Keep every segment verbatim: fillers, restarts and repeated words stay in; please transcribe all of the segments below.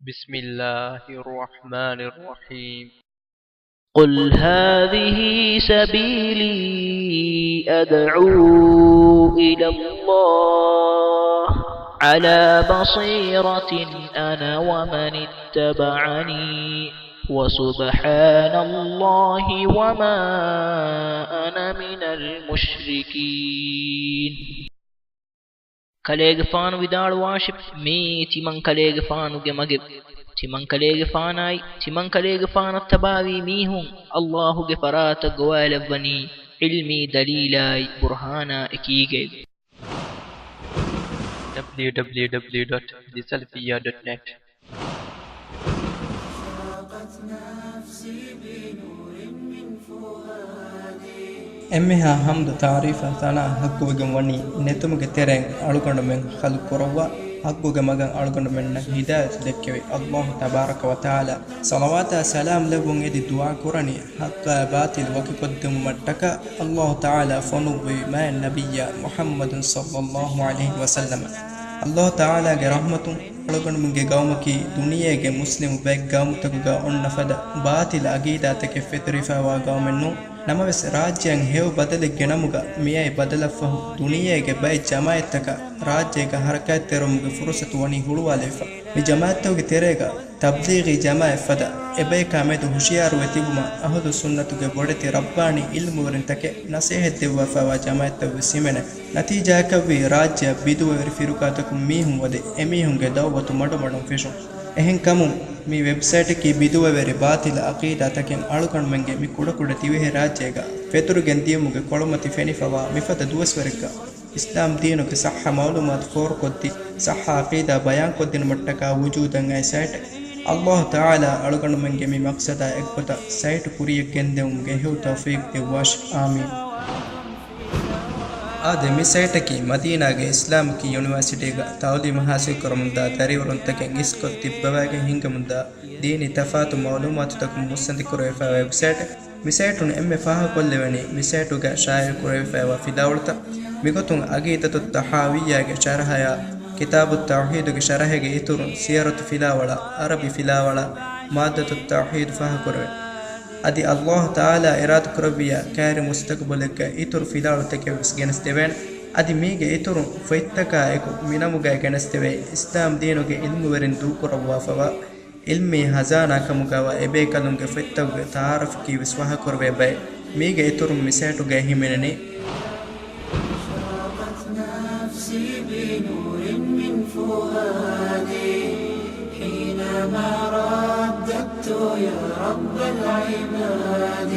بسم الله الرحمن الرحيم. قل هذه سبيلي أدعو إلى الله على بصيرة أنا ومن اتبعني وسبحان الله وما أنا من المشركين. ކަލޭގެފާނު ވިދާޅުވާށި، މިއީ ތިމަން ކަލޭގެފާނުގެ މަގެއް. ތިމަން ކަލޭގެފާނާއި، ތިމަން ކަލޭގެފާނަށް ތަބާވީ މީހުން ﷲ ގެ ފަރާތަށް ގޮވާލައްވަނީ ޢިލްމީ ދަލީލާއި ބުރްހާނާ އެކީގައި. ޑަބްލިއު ޑަބްލިއު ޑަބްލިއު ޑޮޓް ދި ސަލަފިއްޔާ ޑޮޓް ނެޓް. އެންމެހާ ޙަމްދު ތަޢުރީފާ ސަނާ ޙައްޤުވެގެން ވަނީ ނެތުމުގެ ތެރެއިން އަޅުގަނޑުމެން ޚަލްޤުކުރައްވާ، ޙައްޤުގެ މަގަށް އަޅުގަނޑުމެންނަށް ހިދާޔަތު ދެއްކެވި ﷲ ތަބާރަކަ ވަތަޢާލާ. ޞަލަވާތާ ސަލާމް ލެއްވުން އެދި ދުޢާ ކުރަނީ، ޙައްޤާ ބާޠިލް ވަކިކޮށްދެމުމަށްޓަކާ ﷲ ތަޢާލާ ފޮނުއްވި މާތް ނަބިއްޔާ މުޙައްމަދު ޞައްލައްލާހު ޢަލައިހި ވަސައްލަމަ. ﷲ ތަޢާލާގެ ރަޙްމަތުން އަޅުގަނޑުމެންގެ ގައުމަކީ ދުނިޔޭގެ މުސްލިމު ބައެއް ގައުމުތަކުގަ އޮންނަ ފަދަ ބާޠިލް ޢަޤީދާތަކެއް ފެތުރިފައިވާ ގައުމެއް ނޫން. ނަމަވެސް، ރާއްޖެއަށް ހެޔޮ ބަދަލެއްގެ ނަމުގަ މިއައި ބަދަލަށްފަހު، ދުނިޔޭގެ ބައެއް ޖަމާޢަތްތަކަށް ރާއްޖޭގަ ޙަރަކާތްތެރިވުމުގެ ފުރުޞަތު ވަނީ ހުޅުވާލެވިފަ. މި ޖަމާޢަތްތަކުގެ ތެރޭގަ ތަބްލީޣީ ޖަމާޢަތް ފަދަ އެބަޔަކާ މެދު ހުޝިޔާރުވެ ތިބުމަށް އަހުލުއްސުންނަތުގެ ބޮޑެތި ރައްބާނީ ޢިލްމުވެރިންތަކެއް ނަޞޭޙަތް ދެއްވާފައިވާ ޖަމާޢަތްތައްވެސް ހިމެނޭ. ނަތީޖާއަކަށްވީ، ރާއްޖެއަށް ބިދުޢަވެރި ފިރުޤާތަކުން މީހުން ވަދެ، އެމީހުންގެ ދަޢުވަތު މަޑުމަޑުން ފެށުން. އެހެންކަމުން، މި ވެބްސައިޓަކީ ބިދުޢަވެރި ބާޠިލް ޢަޤީދާތަކެއް އަޅުގަނޑުމެންގެ މި ކުޑަކުޑަ ދިވެހިރާއްޖޭގަ ފެތުރިގެން ދިޔުމުގެ ކޮޅުމަތި ފެނިފަވާ މިފަދަ ދުވަސްވަރެއްގަ، އިސްލާމް ދީނުގެ ޞައްޙަ މަޢުލޫމާތު ފޯރުކޮށްދީ، ޞައްޙަ ޢަޤީދާ ބަޔާންކޮށްދިނުމަށްޓަކާ ވުޖޫދަށް އައި ސައިޓެއް. ﷲ ތަޢާލާ އަޅުގަނޑުމެންގެ މި މަޤްޞަދާ އެއްގޮތަށް ސައިޓު ކުރިޔަށް ގެންދެވުމުގެ ހެޔޮ ތައުފީޤު ދެއްވާށި. އާމީން. އާދެ، މި ސައިޓަކީ މަދީނާގެ އިސްލާމިކް ޔުނިވާސިޓީގަ ތަޢުލީމު ޙާޞިލްކުރަމުންދާ ދަރިވަރުންތަކެއް އިސްކޮށް ތިއްބަވައިގެން ހިންގަމުންދާ ދީނީ ތަފާތު މަޢުލޫމާތުތަކުން މުއްސަނދި ކުރެވިފައިވާ ވެބްސައިޓެއް. މި ސައިޓުން އެންމެ ފާހަގަކޮށްލެވެނީ މި ސައިޓުގަ ޝާއިޢު ކުރެވިފައިވާ ފިލާވަޅުތައް. މިގޮތުން ޢަޤީދަތުއް ޠަޙާވިއްޔާގެ ޝަރަޙަޔާ، ކިތާބުއް ތައުޙީދުގެ ޝަރަޙެއްގެ އިތުރުން ސިޔަރަތު ފިލާވަޅާ، ޢަރަބި ފިލާވަޅާ، މާއްދަތުއް ތައުޙީދު ފާހަގަކުރެވޭ. އަދި ﷲ ތަޢާލާ އިރާދަކުރެއްވިއްޔާ ކައިރި މުސްތަޤުބަލެއްގަ އިތުރު ފިލާވަޅުތަކެއްވެސް ގެނެސްދެވޭނެ. އަދި މީގެ އިތުރުން ފޮތްތަކާއެކު މިނަމުގައި ގެނެސްދެވޭ، އިސްލާމް ދީނުގެ ޢިލްމުވެރިން ދޫކުރައްވާފަވާ ޢިލްމީ ޚަޒާނާ ކަމުގައިވާ އެބޭކަލުންގެ ފޮތްތަކުގެ ތަޢާރަފަކީވެސް ފާހަގަކުރެވޭ ބައެއް. މީގެ އިތުރުން މި ސައިޓުގައި ހިމެނެނީ. أشرقت نفسي بنور من فؤادي حينما رددت يا رب العباد.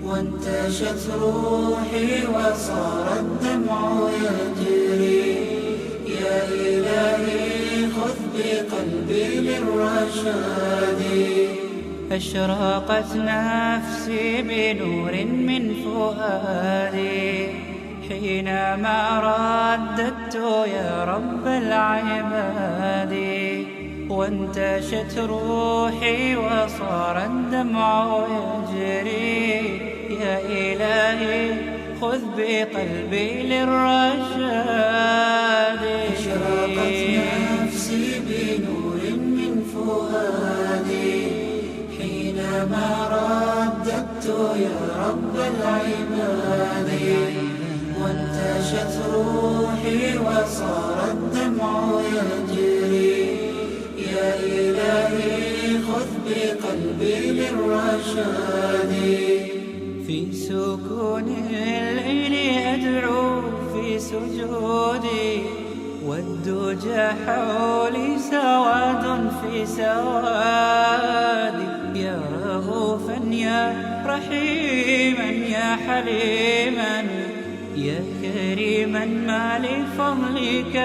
وانتشت روحي وصار الدمع يجري. يا إلهي خذ بقلبي للرشاد. أشرقت نفسي بنور من فؤادي حينما رددت يا رب العباد. وانتشت روحي وصار الدمع يجري. يا إلهي خذ بقلبي للرشاد. أشرقت نفسي بنور من فؤادي حينما رددت يا رب العباد. وانتشت روحي وصار الدمع يجري. يا إلهي خذ بقلبي للرشاد. في سكون الليل أدعو في سجودي. والدجى حولي سواد في سوادي. يا رؤوفا يا رحيما يا حليما. يا كريما ما لفضلك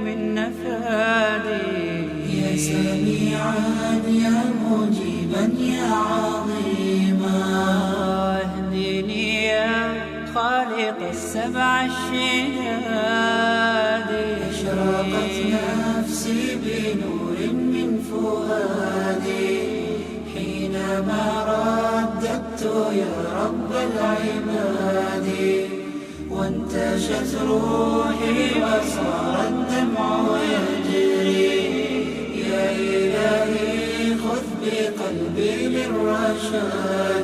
من نفادي. يا سميعا يا مجيبا يا عظيما. اهدني يا خالق السبع الشداد. أشرقت نفسي بنور من فؤادي حينما رددت يا رب العباد. وانتشت روحي وصار الدمع يجري. يا إلهي قلبي للرشاد.